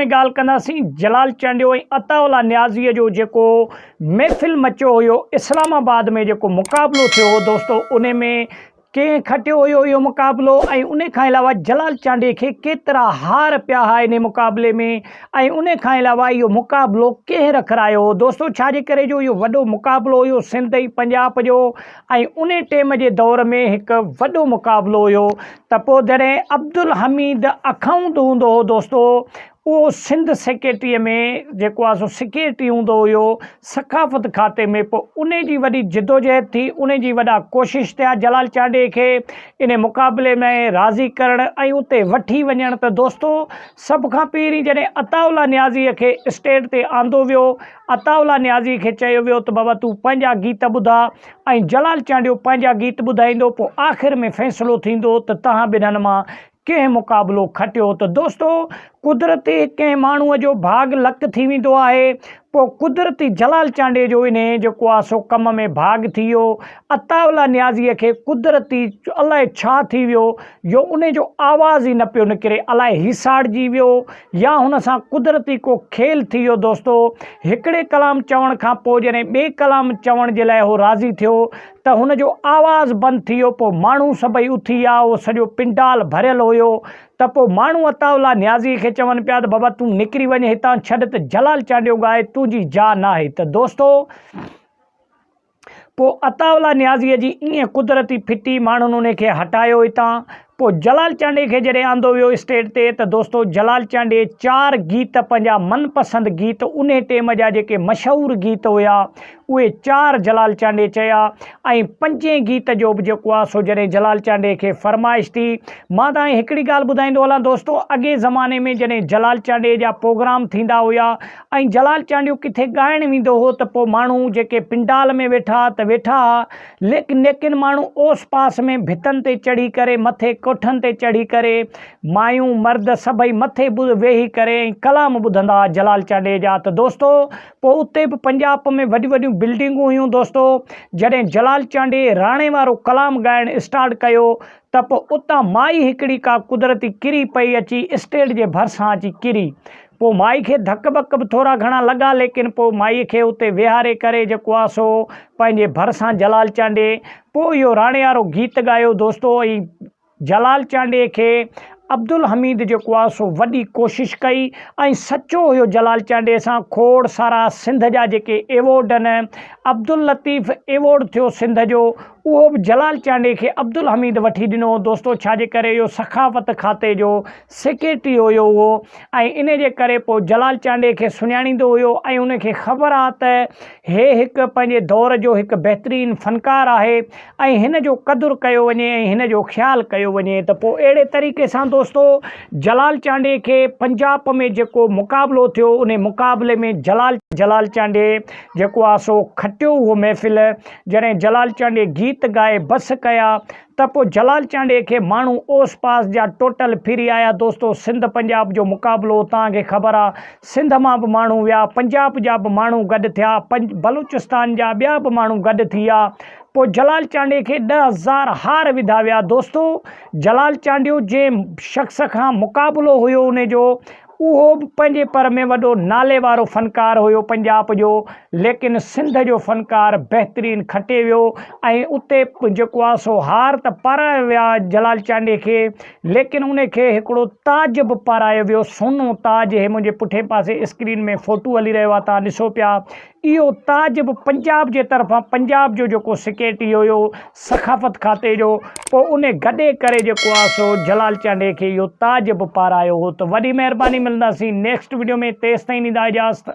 ۾ ڳالهه ڪنداسين جلال چانڊيو ۽ عطاء الله نيازيء جو جيڪو محفل مچيو هيو اسلام آباد ۾ جيڪو مقابلو ٿيو هو دوستو انهي ۾ ڪنهن کٽيو هيو اهو مقابلو ۽ انهي کان علاوه جلال چانڊيي کي ڪيترا هار پيا ها انهي مقابلي ۾ ۽ انهي کان علاوه اهو مقابلو ڪنهن رکرايو هو دوستو ڇا جي ڪري جو اهو وڏو مقابلو هيو سنڌ ۽ پنجاب جو ۽ انهي ٽيم جي دور ۾ هڪ وڏو مقابلو هيو ته پوء جڏهن عبدالحميد اکائوند هوندو هو دوستو اهو سنڌ سيڪريٽريء ۾ جيڪو آهي سو سيڪريٽري هوندو هيو ثقافت کاتي ۾ پوء انهي جي وڏي جدوجهد ٿي انهي جي وڏا ڪوشش ٿيا جلال چانڊيي کي انهي مقابلي ۾ راضي ڪرڻ ۽ اتي وٺي وڃڻ ته دوستو سڀ کان پهرين جڏهن عطاء الله نيازيء کي اسٽيج تي آندو ويو عطاء الله نيازي کي چيو ويو ته بابا تون پنهنجا گيت ٻڌاء ۽ جلال چانڊيو پنهنجا گيت ٻڌائيندو پوء آخر ۾ فيصلو ٿيندو ته توهان ٻنهن مان ڪنهن مقابلو کٽيو ته دوستو قدرتي ڪنهن ماڻهوء جو ڀاڳ لڪ ٿي ويندو آهي پوء قدرتي جلال چانڊيي جو انهي جيڪو آ سو ڪم ۾ ڀاڳ ٿي ويو عطاء الله نيازيء کي قدرتي الائي ڇا ٿي ويو جو انهي جو آواز ئي نه پيو نڪري الائي هيساڙجي ويو يا هن سان قدرتي ڪو کيل ٿي ويو دوستو هڪڙي ڪلام چوڻ کان پوء جڏهن ٻئي ڪلام چوڻ جي لاء هو راضي ٿيو ته هن جو آواز بند ٿي ويو پوء ماڻهو سڀئي اٿي ويا اهو سڄو پنڊال ڀريل هيو ته پوء ماڻهو عطاء الله نيازي کي چون پيا ته بابا تون نڪري وڃ هتان ڇڏ ته جلال چانڊيو ڳائي تنهنجي جاء ناهي ته دوستو پوء عطاء الله نيازيء جي ائين قدرتي ڦٽي ماڻهن ان کي هٽايو اتان. پوء جلال چانڊيي کي جڏهن آندو ويو اسٽيج تي ته دوستو جلال چانڊيي چار گيت پنهنجا من پسند گيت انهي ٽيم جا جيڪي مشهور گيت هيا اهي چار جلال چانڊيي چيا ۽ پنجين گيت جو به جيڪو آ سو جڏهن جلال چانڊيي کي فرمائش ٿي مان توهان کي هڪڙي ڳالهه ٻڌائيندو هلان دوستو اڳي زماني ۾ جڏهن جلال چانڊيي جا پوگرام ٿيندا هيا ۽ جلال چانڊيو ڪٿي ڳائڻ ويندو هو ته پوء ماڻهو جيڪي پنڊال ۾ ويٺا ها ته ويٺا ها ليڪن ماڻهو اوس پاس ۾ ڀتن تي چڙهي ڪري مٿي ڪوٺن تي چڙهي ڪري مايون مرد سڀئي مٿي ويهي ڪري ۽ ڪلام ٻڌندا ها جلال چانڊيي جا ته دوستو پوء اتي به پنجاب ۾ وڏيون وڏيون بلڊنگون هيون دوستو جڏهن جلال چانڊيي راڻي وارو ڪلام ڳائڻ اسٽارٽ ڪيو ته پوء اتان مائي هڪڙي ڪا قدرتي ڪري پئي اچي اسٽيج جي ڀرسان اچي ڪري پوء مائي کي ڌڪ ٻڪ به ٿورا گهڻا لڳا ليڪن پوء مائيء کي اتي ويهاري ڪري جيڪو آ سو پنهنجي ڀرسان جلال چانڊيي پوء اهو راڻيارو گيت ڳايو دوستو ۽ جلال چانڊيي کي عبدالحميد جيڪو آ سو وڏي ڪوشش ڪئي ۽ سچو هيو جلال چانڊيي سان کوڙ سارا سنڌ جا جيڪي ايوارڊ آهن عبداللطيف ايوارڊ ٿيو سنڌ جو اهو به جلال چانڊيي کي عبدالحميد وٺي ڏنو دوستو ڇا جي ڪري اهو سخاوت کاتي جو سيڪريٽري هيو اهو ۽ انهي جي ڪري پوء جلال چانڊيي کي سڃاڻيندو هيو ۽ ان کي خبر آ ته هي هڪ پنهنجي دور جو هڪ بهترين فنڪار آهي ۽ هن جو قدر ڪيو وڃي ۽ هن جو خيال ڪيو وڃي ته پوء اهڙي طريقي سان دوستو جلال چانڊيي کي پنجاب ۾ جيڪو مقابلو ٿيو انهي مقابلي ۾ جلال جلال چانڊيي جيڪو آ سو کٽيو اهو محفل جڏهن جلال چانڊيي گيت ڳائي بس ڪيا ته پوء جلال چانڊيي کي ماڻهو اوس پاس جا ٽوٽل ڦري آيا دوستو سنڌ پنجاب جو مقابلو توهان کي خبر آ سنڌ مان به ماڻهو ويا پنجاب جا به ماڻهو گڏ ٿيا بلوچستان جا ٻيا به ماڻهو گڏ ٿي ويا پوء جلال چانڊيي کي 10,000 هار وڌا ويا دوستو جلال چانڊيو جنهن شخص کان مقابلو هيو ان جو اهو به پنهنجي پر ۾ وڏو نالي وارو فنڪار هيو پنجاب جو ليڪن سنڌ جو فنڪار بهترين کٽي ويو ۽ اتي جيڪو آ سو هار ته پارايا ويا جلال چانڊيي کي ليڪن ان کي هڪڙو تاج به پارايو ويو سونو تاج هي منهنجي پٺئين پاسي اسڪرين ۾ فوٽو هلي رهيو آ توهان ڏسو پيا اهو تاج به پنجاب جي طرفان پنجاب جو جيڪو سيڪريٽري هيو ثقافت کاتي جو پوء ان گڏي ڪري جيڪو آ سو جلال چانڊيي کي اهو تاج به پارايو هو ته وڏي مهرباني ملنداسين نيڪسٽ وڊيو ۾ تيستائين ڏيندا اجازت.